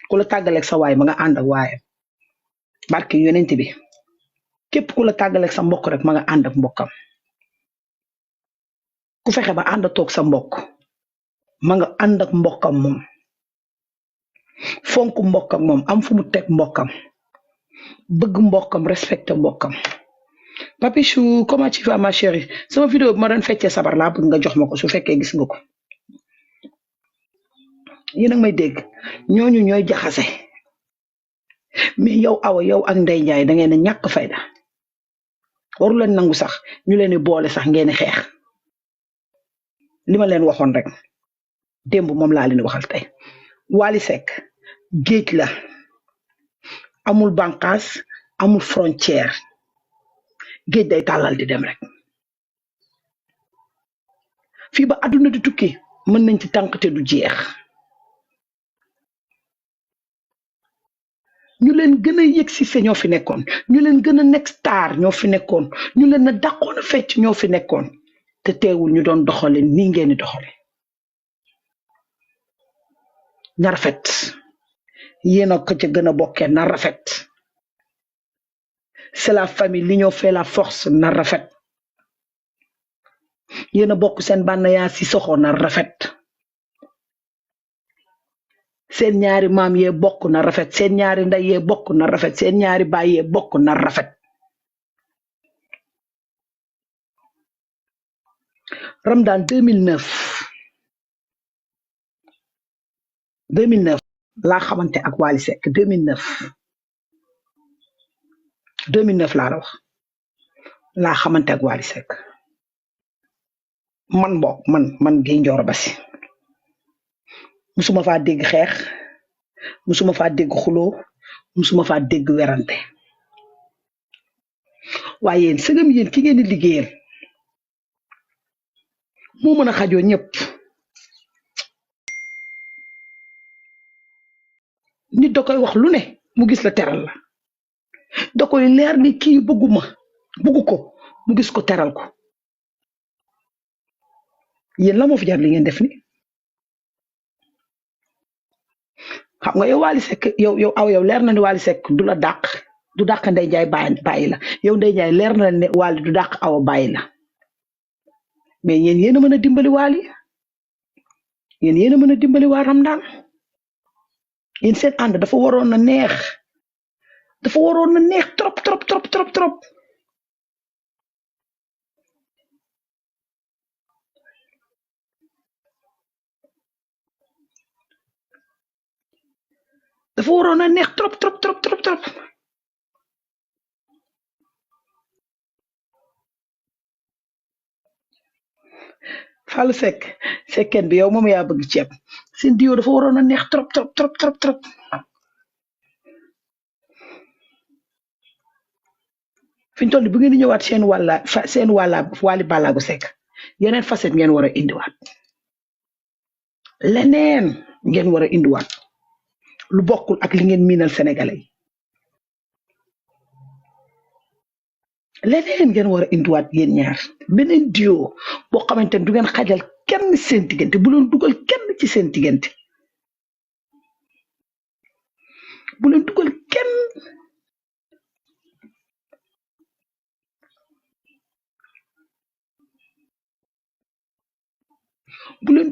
ku la tàggaleeg sa waay ma nga ànd ak waayam barke yonent bi képp ku la tàggaleeg sa mbokk rek ma nga ànd ak mbokkam ku fexe ba ànd toog sa mbokk ma nga ànd ak mbokkam moom fonk mbokkam moom am fu mu teg mbokkam bëgg mbokkam respecté mbokkam. Papichou comment tu vas ma chérie sama vidéo bi ma doon feccee sabar laa bëgg nga jox ma ko su fekkee gis nga ko yéen a may dégg ñooñu ñooy jaxase mais yow Awa yow ak Ndeye Ndiaye da ngeen a ñàkk fayda waru leen nangu sax ñu leen di boole sax ngeen di xeex li ma leen waxoon rek démb moom laa leen waxal tey Wally Seck géej la amul bànqaas amul frontière géej day tàllal di dem rek fii ba àdduna di tukki mën nañ ci tànk te du jeex ñu leen gën a yëg si se ñoo fi nekkoon ñu leen gën a nekk star ñoo fi nekkoon ñu leen a dàqoon a fecc ñoo fi nekkoon te teewul ñu doon doxale nii ngeen di doxale na rafet yéen a ko ca gën a bokkee na rafet c'est la famille l'union fait la force na rafet yéen a bokk seen bànneyaa si soxo na rafet seen ñaari maam yee bokk na rafet seen ñaari ndey yee bokk na rafet seen ñaari baay yee bokk na rafet Ramadan 2009 laa xamante ak Wally Seck 2009 laa la wax laa xamante ak Wally Seck man bokk man Gueye Ndioro Bassi musuma faa dégg xeex musuma faa dégg xuloo musuma faa dégg werante waaye yéen sëgam yéen ki ngeen di liggéeyal moo mën a xajoo ñëpp nit da koy wax lu ne mu gis la teral la da koy leer ni kii bëggu ko mu gis ko teral ko yéen la moo fi jar li ngeen def ni xam nga yow Wally Seck yow aw yow leer na ni Wally Seck du dàq Ndeye Ndiaye bàyyi la yow Ndeye Ndiaye leer na ne Wally du dàq Awa bàyyi la mais yéen a mën a dimbali Wally yéen a mën a dimbali waa Ramadan yéen seen ànd dafa waroon na neex trop trop trop trop trop dafa waroon na neex trop trop trop trop trop Fallou Seck sekkeen bi yow moom yaa bëgg ceeb seen diwo dafa waroon a neex trop trop trop trop trop fi ñu toll nii bu ngeen di ñëwaat seen wàlla Wally Ballago Seck yeneen facette ngeen war a indiwaat leneen ngeen war a indiwaat lu bokkul ak li ngeen miinal Sénégalais yi leneen ngeen war a indiwaat yéen ñaar beneen duo boo xamante ne du ngeen xajal kenn seen diggante bu leen dugal kenn ci seen diggante bu leen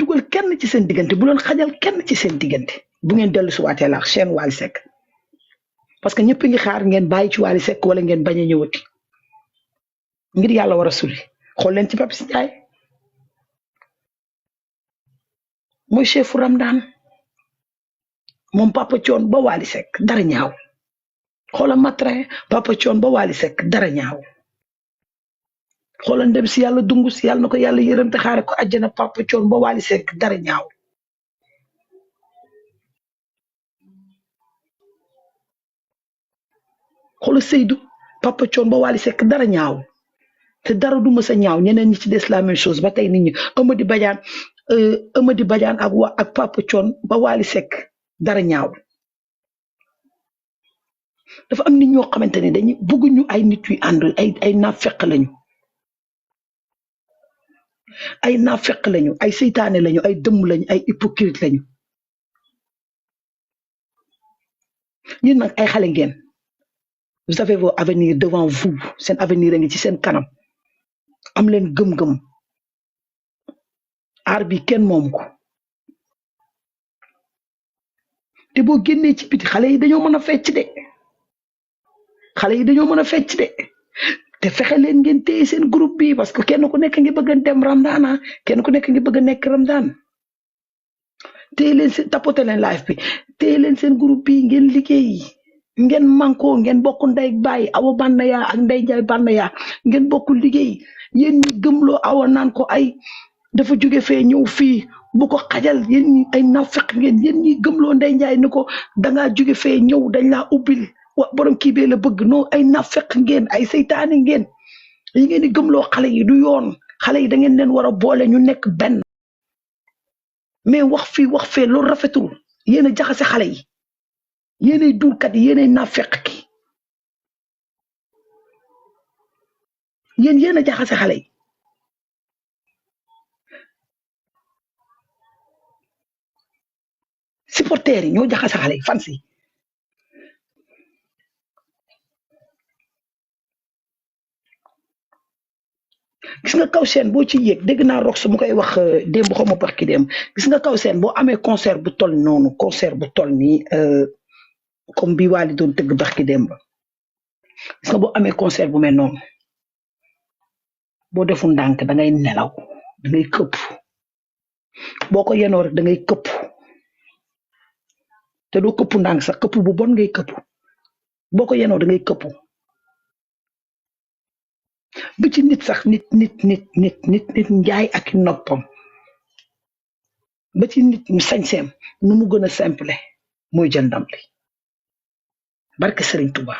dugal kenn ci seen diggante bu leen xajal kenn ci seen diggante bu ngeen dellu si waatee la chaîne Wally Seck parce que ñëpp ngi xaar ngeen bàyyi ci Wally Seck wala ngeen bañ a ñëwati ngir yàlla war a suli xool leen ci Papis Ndiaye mooy chefu Ramadan moom Papa Thione ba Wally Seck dara ñaaw xoolal matrin Papa Thione ba Wally Seck dara ñaaw xoolal ndem si yàlla dungu si yàlla na ko yàlla yërëm te xaare ko àjjana Papa Thione ba Wally Seck dara ñaaw xoolal Seydou Papa Thione ba Wally Seck dara ñaaw te dara du mës a ñaaw ñeneen ñi ci des la même chose ba tey nit ñi Amady Badiane ak Papa Thione ba Wally Seck dara ñaaw dafa am nit ñoo xamante ne dañuy bëgguñu ay nit yu ànd ay naafeq lañu ay seytaane lañu ay dëmm lañu ay hypocrite lañu ñun nag ay xale ngeen vous avez vos avenir devant vous seen avenir a ngi ci seen kanam am leen gëm-gëm aar bi kenn moom ko te boo génnee ci biti xale yi dañoo mën a fecc de xale yi dañoo mën a fecc de te fexe leen ngeen téye seen groupe bi parce que kenn ku nekk ngi bëgg a dem Ramadaan kenn ku nekk ngi bëgg a nekk Ramadaan téye leen seen tapoté leen live bi téye leen seen groupe bi ngeen liggéey ngeen manko ngeen bokk ndey ak baay Awa Banaya ak Ndey Njaay Banaya ngeen bokk liggéey yéen ñi gëmloo Awa naan ko ay dafa jóge fee ñëw fii bu ko xajal yéen ñi ay nafeq ngeen yéen ñi gëmloo Ndey Njaay ni ko dangaa jóge fee ñëw dañ laa ubbil wa borom kii bee la bëgg non ay nafeq ngeen ay seytaane ngeen yi ngeen di gëmloo xale yi du yoon xale yi da ngeen leen war a boole ñu nekk benn mais wax fii wax fee loolu rafetul yéen a jaxase xale yi yéenay duurkat yi yéenay nafeq ki yéen a jaxase xale yi supporters yi ñoo jaxase xale yi fans yi gis nga kaw seen boo ci yéeg dégg naa rox su mu koy wax démb xaw ma barki démb gis nga kaw seen boo amee concert bu toll noonu concert bu toll nii comme bi Wally doon tëgg barki démb gis nga boo amee concert bu mel noonu boo deful ndànk da ngay nelaw da ngay këpp boo ko yenoo rek da ngay këpp te doo këpp ndànk sax këpp bu bon ngay këpp boo ko yenoo da ngay këpp ba ci nit sax nit njaay ak noppam ba ci nit mu sañseem nu mu gën a simple mooy jël ndam li barke Serigne Touba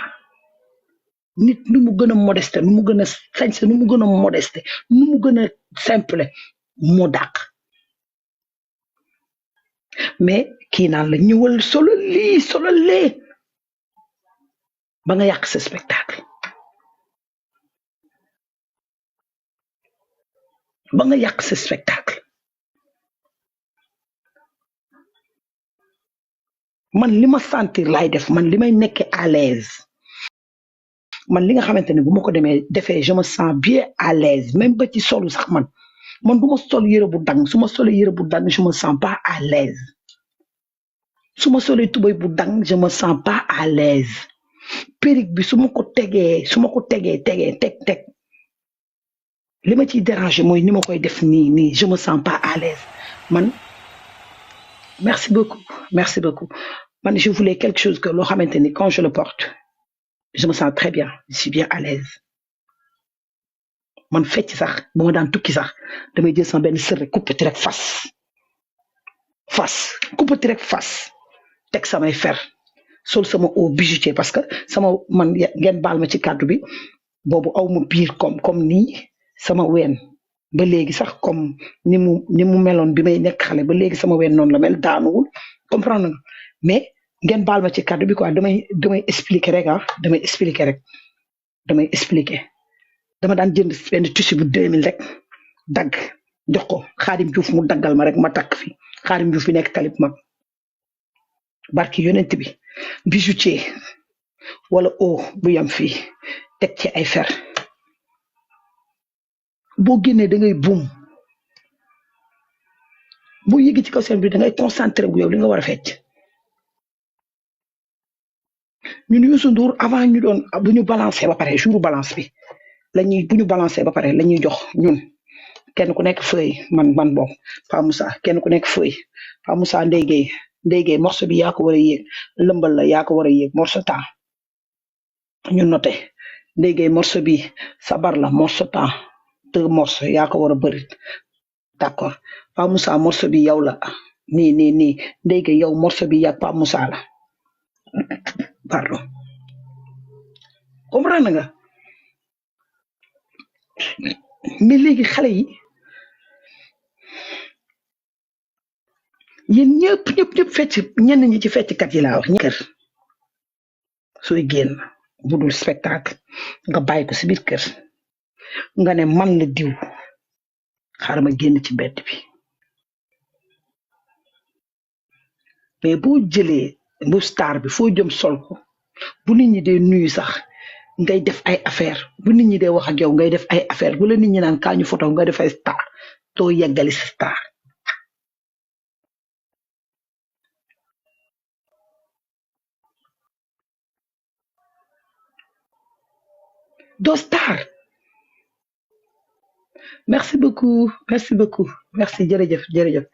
nit nu mu gën a modeste nu mu gën a sañse nu mu gën a modeste nu mu gën a simple moo dàq mais kii naan la ñëwal solo lii solo lee ba nga yàq sa spectacle ba nga yàq sa spectacle man li ma sentir laay def man li may nekkee à l'aise man li nga xamante ne bu ma ko demee defee je me sens bien à l'aise même ba ci solu sax man du ma sol yëre bu dang su ma solee yëre bu dang je me sens pas à l'aise su ma solee tubay bu dang je me sens pas à l'aise perruque bi su ma ko tegee teg li ma ciy déranger mooy ni ma koy def nii je me sens pas à l'aise man merci beaucoup man je voulais quelque chose que loo xamante ni quand je le porte je me sens très bien je suis bien à l'aise man fecc sax bu ma daan tukki sax damay jël sama benn sër rek coupati rek fas coupati rek fas teg samay fer sol sama haut bijoutier parce que sama man ngeen baal ma ci kàddu bi boobu aw ma biir comme nii sama ween ba léegi sax comme ni mu meloon bi may nekk xale ba léegi sama ween noonu la mel daanuwul comprendre nga mais ngeen baal ma ci kàddu bi quoi damay expliquer rek damay expliquer dama daan jënd benn tissu bu 2000 rek dagg jox ko Xaadim Juuf mu daggal ma rek ma takk fi Xaadim Juuf bi nekk talib mag barki yonent bi bijoutier wala bu yam fii teg ci ay fer boo génnee da ngay buum boo yéegi ci kaw seen bi da ngay concentré wu yow li nga war a fecc ñun Youssou Ndour avant ñu doon bu ñu balancé ba pare jour balance bi bu ñu balancé ba pare la ñuy jox ñun kenn ku nekk feuille man bokk Pa Moussa kenn ku nekk feuille Pa Moussa Ndeye Gueye morceau bi yaa ko war a yéeg lëmbal la yaa ko war a yéeg morceau temps ñu noté Ndeye Gueye morceau bi sabar la morceau temps 2 morceaux yaa ko war a bëri d'accord Pa Moussa morceau bi yow la nii Ndeye Gueye yow morceau bi yaa Pa Moussa la pardon comprendre nga mais léegi xale yi yéen ñëpp fecc ñenn ñi ci fecckat yi laa wax ñi kër sooy génn bu dul spectacle nga bàyyi ko si biir kër nga ne man la diw xaaral ma génn ci mbedd bi mais boo jëlee bu star bi foo jëm sol ko bu nit ñi dee nuyu sax ngay def ay affaire bu nit ñi dee wax ak yow ngay def ay affaire bu la nit ñi naan kaa ñu photo nga def ay star doo yeggali sa star doo star. Merci beaucoup merci beaucoup merci jërëjëf jërëjëf